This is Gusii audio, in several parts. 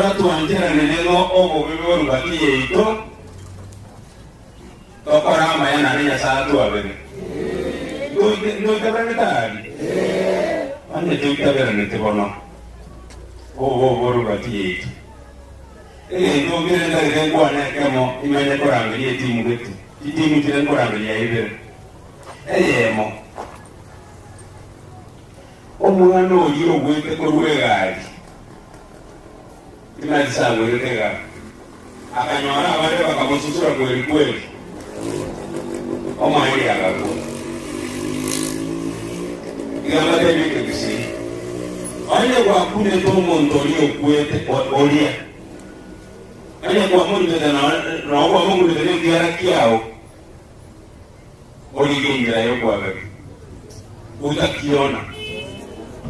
Gokora twancherane ning'o obobe bore gati yaito, tokore amaya naende Nyasae atwabere. Ntoitaberanete aria? Onye toitaberaneti bono, obobe bore gati yaito. Egento nkere ntagete nkwane ekemo, imanye korangeria etimu gete, chitimu chire nkorangeria ibere. Eyemo, Omwana oyio ogwete korwa egari, timanyeti ase agwerete egari, akanyora abande bakamosusura kweri kweri, omoerio agakwa. Iga mbatebie ekegusii, onye gwakunete omonto oria okwete oria, onye kwamorutete nonye kwamokunete nekiara kiao, Origie enchera y'okwabera otakiona.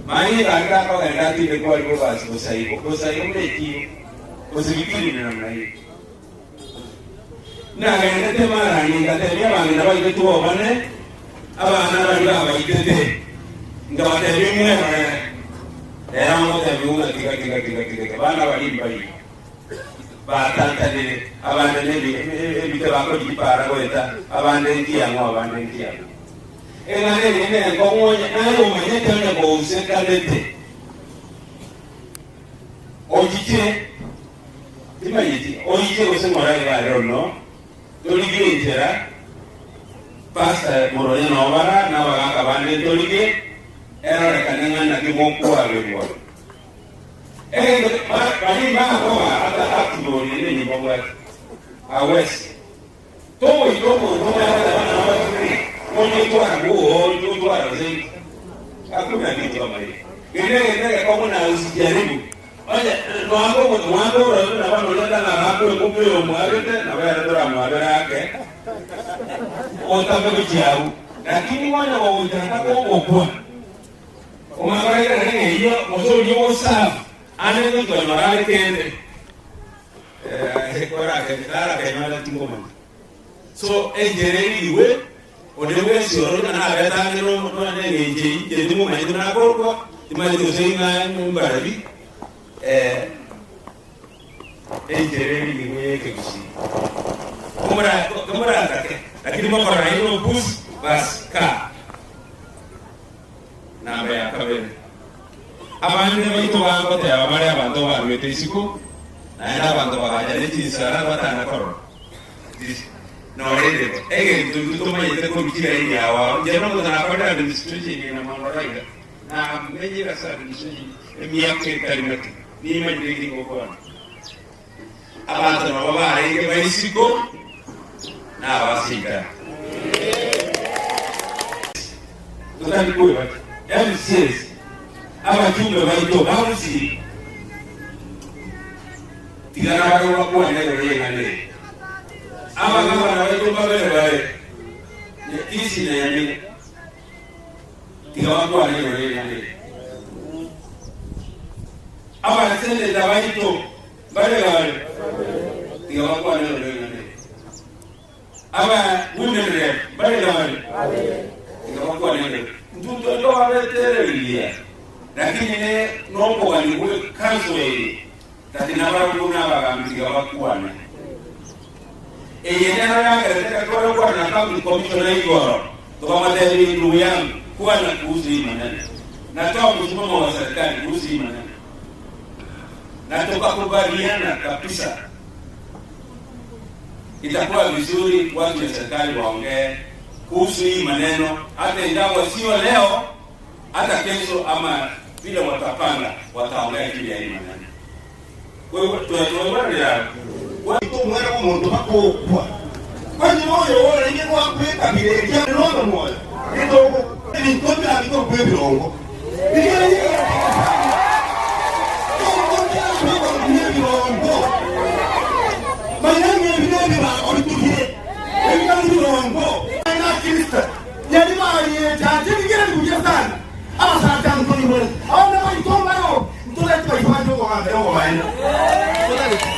Manya egari takogenda atinde kwari bobasi bosa igo, bosa igo buna ekiiro, gose bikirire namna hiyo. Nagendete marani ngatebia abang'ina baito twobane, abana baria babaitete, nkabatebia mwerorere. Rero ngotebigwa ng'a tiga tiga tiga tiga tiga, bana baria mbaiyo. Batantanire, abande nebite bakorigia goeta, abande nkiang'o, abande nkiang'o. Eng'ana eye nenkong'u onye naye omanyete onye kousekanete. Ochiche, timanyeti, oiche gose ng'ora iga I don't know, torigie enchera, Pastor Moronya nobara, na abagaka bande ntorigie, erorekane ng'a naki mokwaberwa. Egento baria mbakoba ata atiborie nenyomba bwate awesi. Togoita omonto omanye abana abaturire onye otwara bwoori otwara gose inki. Hakuna kitu kama hiyo. Kende egento egekong'u na usijaribu. Onye noaka omonto mwaka orore na bono oria tang'a agakure kumbe oyo omwabete nabo ere toramwabere ake otame gochia abwo. Lakini onye gogoitana takogokwa. Omwamaraika ng'a eyio, gose oria ogosaaba, ande goika onyore are kende, narakenyore tingomanya. So enchera erigwe, onde bwensi oroche ng'a nabete ang'e neng'encho eyio, inche timomanyeti buna akorokwa, timanyeti gose ing'a mbarabi, enchera erigwe y'ekegusii. Komoratake, lakini mokorora nainwe obusi, basi kaa. Namba ya kabere, abande baito bagoteba bare abanto baruete isiko, naende abanto bagacha ne chinsara batana korora. Norende bo, egento intwe tomanyete korwa chiraini ao ao, inche nomonto nakorire administration eye na iga, namenyire ase administration emiaka etari meke, nimanyete eki ngokwana. Abanto nabo barenge ba isiko na abaseitani. Totari kwebaki MCAs, abachumbe baito ba Gusii, tiga nabarabwo bakwane igoro y'eng'ana eye. Abagabana baito mbabere bare, Kisii na Nyamira, tiga bakwane igoro y'eng'ana eye. Abaseneta baito mbare bare, tiga bakwane igoro y'eng'ana eye. Aba women rep mbare bare, tiga bakwane igoro. Intwe twabetereria, lakini ne nokogania gwe council eye, tati nabarabwo buna abagambi tiga bakwane. Eye nero yagerete ekero tware gokwana na county commissioner igoro, tokamotebia ndugu yangu, kwana kuhusu hii maneno. Natoa msimamo wa serikali kuhusu hii maneno. Na tukakubaliana kabisa itakuwa vizuri watu wa serikali waongee kuhusu hii maneno, hata ingawa sio leo, hata kesho ama vile watapanga, wataongea juu ya hii maneno. Kwa hivyo tunaelewana. Omwana bw'omonto bakokwa. Onye noyo orenge goakwekabira eria nobe moyo, ebinto birabe korokwa ebirongo. Rigereria egento kerabe korokwa ebirongo. Manya ng'a ebi nebibago bitugire, ebi tari birongo. Na Kristo yari bariechache rigereria buya sana, abasacha ntoibore, abana baito mbareo, ntotagete baibanje okogambera obomaene. Ntotagete.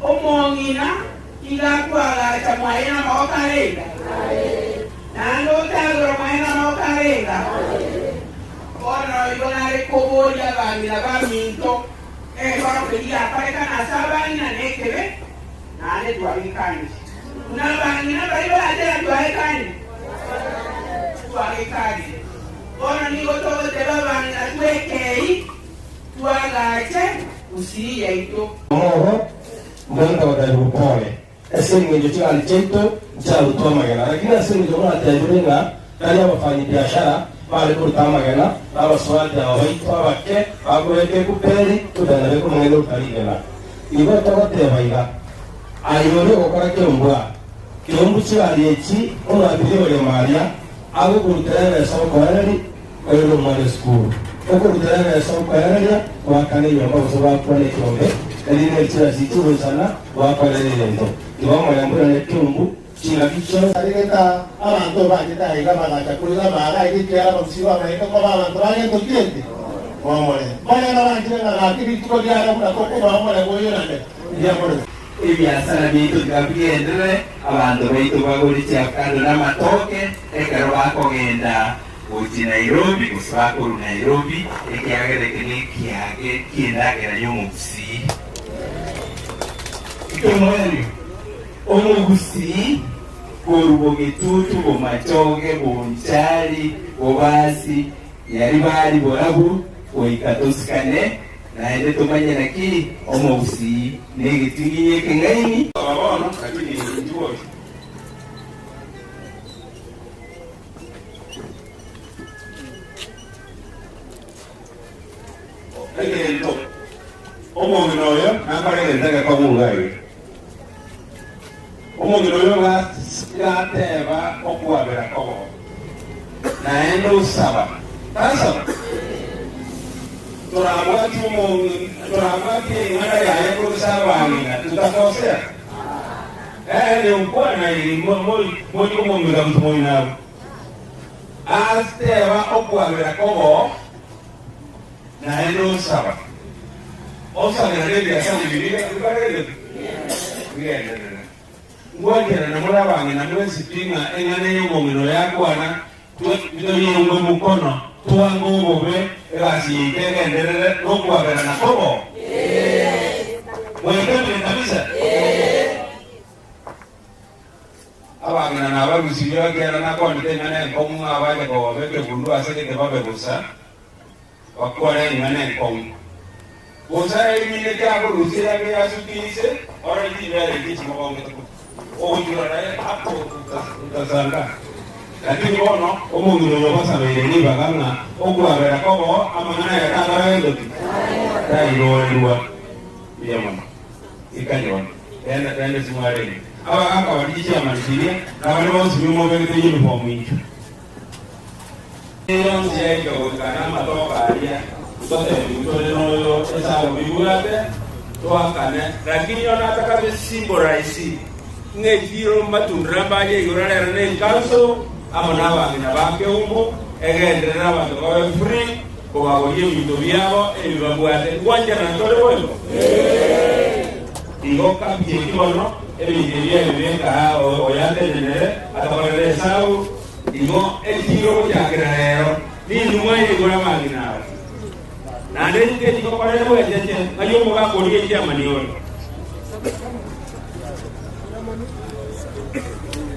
Omong'ina iga akoagacha mwaye namaboko arenga, naende otagora mwaye namaboko arenga. Bono naboigo nare koboria abang'ina baminto, egekoro keria giakorekana ase abang'ina nekebe, naende twagekanire. Buna abang'ina baria barachera twagekanire, twagekanire. Bono nigo togoteba abang'ina twekei, twagache gusii yaito. Omoro mbwate gotebigwa pole. Ase engencho chigari chiaito nchiarutwe amagena, lakini ase engencho mwatebirie ng'a tari abafanyi-biashara bare koruta amagena, na abasubati aba baito abake bakobeka ekuperi, tobena bekomong'aina oruta rigena. Igo togoteba iga, Aye oria ogokora keumbu aa, keumbu chigari echi omwabiri oremo aria, agokorutera ebesa okoereria, oire omwana esukuru, okorutera ebesa okoereria, goakana enyomba gose goakwana ekiombe, erinde chibesa echi goisana goakwanera egento. Igo omorembe oyo nekeumbu chingaki chionsi. Arigete abanto bachete aiga bagacha koira amaara aiga ekiagera abagusii bamaete koba abanto ba gento ki eke? Bomorembe. Barebe banchire ng'a gaki rituko riare buna tokobaa omorembe oyio naende riamorembe. Ebiasara biaito tiga bigenderere, abanto baito bagore chiavocado na amatoke ekero bakogenda gochia Nairobi gose bakorwa Nairobi, ekiagera eke nekiage ki'endagera y'omogusii. Ekemoerio, omogusii korwa bogetutu, bomachoge, bonchari, bobasi, nyaribari, borabu, goika tosikane, naende tomanye naki omogusii negetinginyi ekeng'aini. Aba bono, lakini inchuo gocha. Egento omong'ina oyo nakore egento egekong'u iga iga. Omong'ina oyo gateba okwabera kobo, naende osaba, tasaba? Torabwati omong'ina, torabwati eng'ana yaye korwa abang'ina, totakosea. Ee, nenkwana eye mochie komomika gose moinabwe. Ateba okwabera kobo, naende osaba. Osabera nebiasara biria bibaregete bigenderere. Ngwancherana more abang'ina mwensi pi ng'a eng'ana ey'omong'ina oyo akwana, toyeungwe mokono, twange obobe, egasi yaito egenderere nokwaberana kobo. Mwetemire kabisa? Abang'ina na abarusirie ekiagera nakwanete ing'ana enkong'u ng'a abache kogoba ekegundu ase gete babe bosa, bakwane ing'ana enkong'u. Bosa emineke akorusia eria yasukia inse, orore chibere echi chimokongete korwa. Ogochura naye hapo utashangaa. Lakini bono omong'ina oyo obasabeire ribaga ng'a okwabera koboo amang'ana aya takora gento ki? Tairorerwa. Mbuya mono. Ikanyora. Rende rende simwarenge. Abagaaka baria chiamani chiria, na baria bonsi bimobegete uniform inchwe. Eyonsi yaika goika namatoke aria, totebiwe tore noyo esabu bibwate, toakane. Lakini onye atakabe symbolize ng'a echiro mbatundire mbaye igoro rero ne ecouncil amo nabang'ina ba Keumbu, egenderere abanto babe free kobagoria ebinto biabo ebi babwate. Ngwancherana tore boigo? Igo kabicheti bono ebinto ebi abibeka aa oyatenenere atakorere esabu. Igo echiiro gochakera rero ninwe mwayeigure amang'ina aba. Naende inche tingokorera bwecheche ng'ai omogaka oria echiamani ore.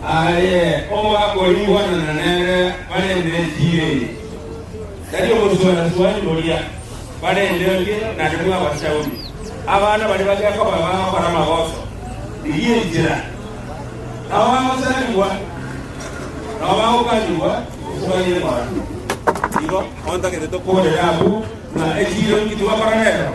Aye omogaka oria igwanana nere barendere echiiro eye. Tari omosuana-suani oria, barende orie naende mwabashauri. Abana baria bagekoba bagokora amagoso, rigia enchera, nabo bagosarigwa, nabo bagokanigwa, gose banyare ng'ora. Igo ontagete tokorere abwo ng'a echiiro inki twakora rero?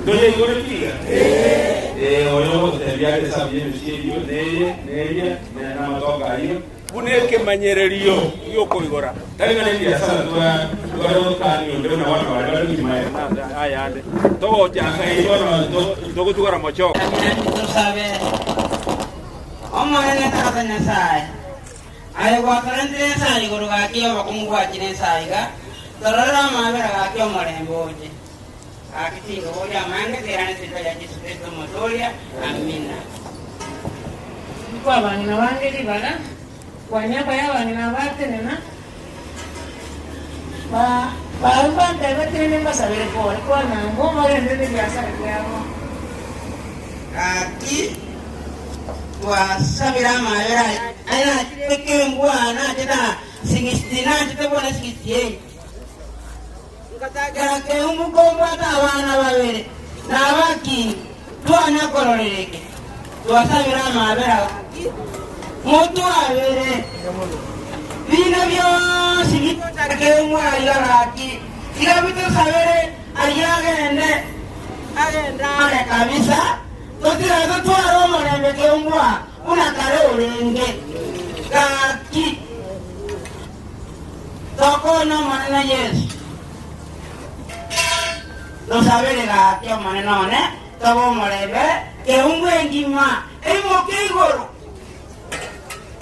Toyeigore tiga? Ee, oyo ogototebia are esabu y'emesie eyio, neye, neria, namatoke ayio. Buna ekemanyererio gi'okoigora, tari ng'a nebiasara tware gokania onde buna bono baria bare gochia na ayande, togochaka eyio bono togotugora mochoko. Tosabe. Omonene Tata Nyasae, aye gwatorentire ense aa igoro gaki y'obokungu bwachire ense aa iga, tororere amaabera gaki omorembe oche. Gaki tinkoboria amange, toirane ase erieta ria Yeso Kristo Omotooria. Amina. Niko abang'ina bange ribaga, kwania abaye abang'ina abatenena. Barabwo bantebetie rende mbasabere pore, kwana ng'o barende nebiasara biabo. Gaki twasabire amabera aye nachete kengwa nachete na sigisiti nachete buna sigisiti eight ngatakera keumbu kombwate abana babere na abakini twana kororereke twasabire amabera gaki motwabere bina bionsi bitochake omwaiga gaki tiga bitosabere ayio agende agende are kabisa totiga totware omorembe kengwa buna kare orenge gaki tokonye omonene Yesu tosabere gaki omonene one tobe omorembe keumbu engima emoke igoro.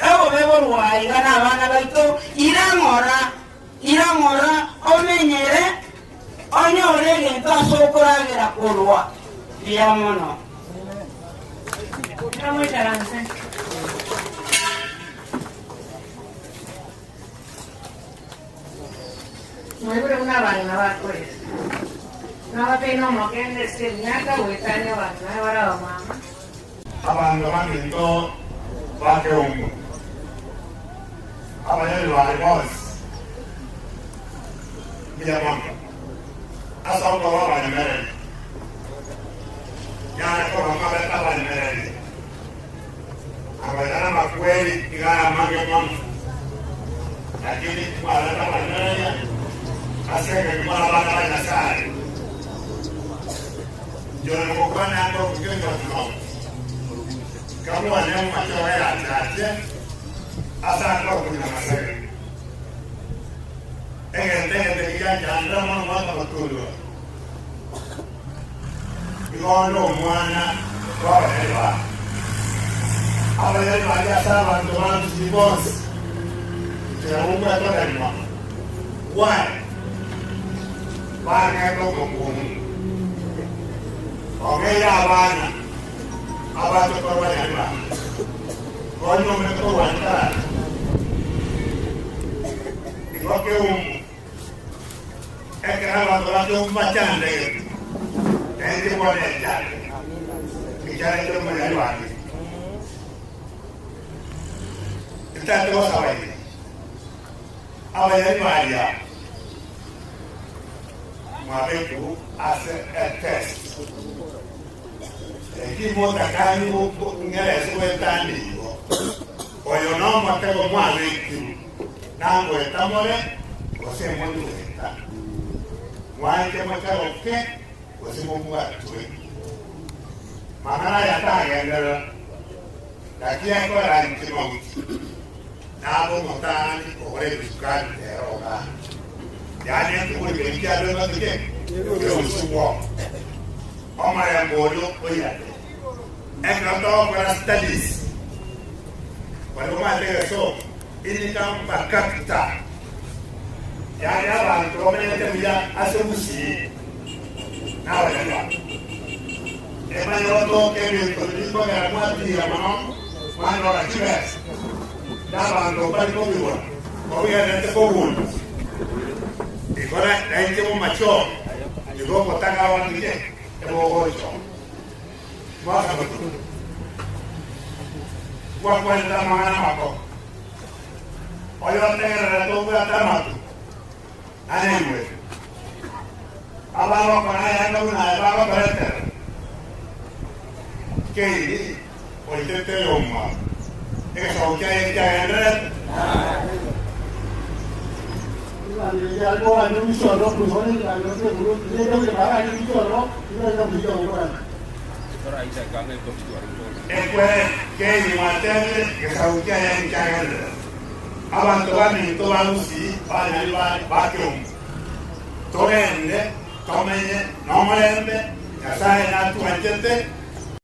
Obobe borwa aiga nabana baito, ira ng'ora, ira ng'ora, omenyere, onyore egento ase okoragera korwa. Mbuya mono. Ira moikaranse. Mwaigure buna abang'ina bakorera. Nabateine omokende ase emiaka goetania abang'ina aye bare abamama. Abanto baminto ba keumbu, abanyori baye bonsi, mbuya mono ase okoba abanyemereri. Yare koba mabe abanyemereri, amagena namakweri iga amange mono, lakini mwarete abanyemereria ase engencho more abana ba Nyasae. Inche ngokwana ande ogokenga mono, nkamwana omoche oye achache ase akorokwa Nyamasege. Egento egento eke gianchandire mono omwaka gotundwa. Igo onde omwana bw'abayali bao. Abayali baria ase abanto ba Misiri bonsi, inche nabo ngwetogeria mono. Why? Bagenda omokungu, ogeire abana abache korwa nyarima, konyomete korwa nchara, igo keumbu, ekero abanto ba keumbu bachandegete, nainche bono enchande, ekiagera inche nomonyari wange. Ntagete gosaba inwe, abayali baria mwabekirwe ase etest eki motakani ng'erese goetania igo, oyo nomotego mwabekirwe, nagoeta more gose mori goeta, mwanche mochagoke gose mobwatwe. Mang'ana aya tagenderera, naki ekora inche maguti. Nabe omotang'ani kogora ebisukari ere ogana, yaani ekegori keria kiabegetwe ki? Ki'obosubwa. Omorembe oria oirane. Ekero togokora studies, baria bamanyete egesongo, income per capita, yaani abanto bamenyete buya ase Gusii nabanyarwanda. Emanye gotoka ebinto biria bikogera mwatiira mono, mwanyora chibesa, na abanto mbari kobigora, kobigendererete kogunda. Igo nainche momachoo, igo ogotaga abanto inche ebogochoo. Mwasabete, mwakwanete amang'ana amakong'u. Oyotegererete obwate amato, nayaigwete. Abagokora ayanga buna aya bagotoretera, Kaini oitete oyomwabo, egesaku kiaye nkiagendererete. Ekwere Kaini mwatebire, egesaku kiaye nkiagendererete. Abanto baminto ba Gusii banyari ba keumbu. Togende tomenye nomorembe, Nyasae natwanchete,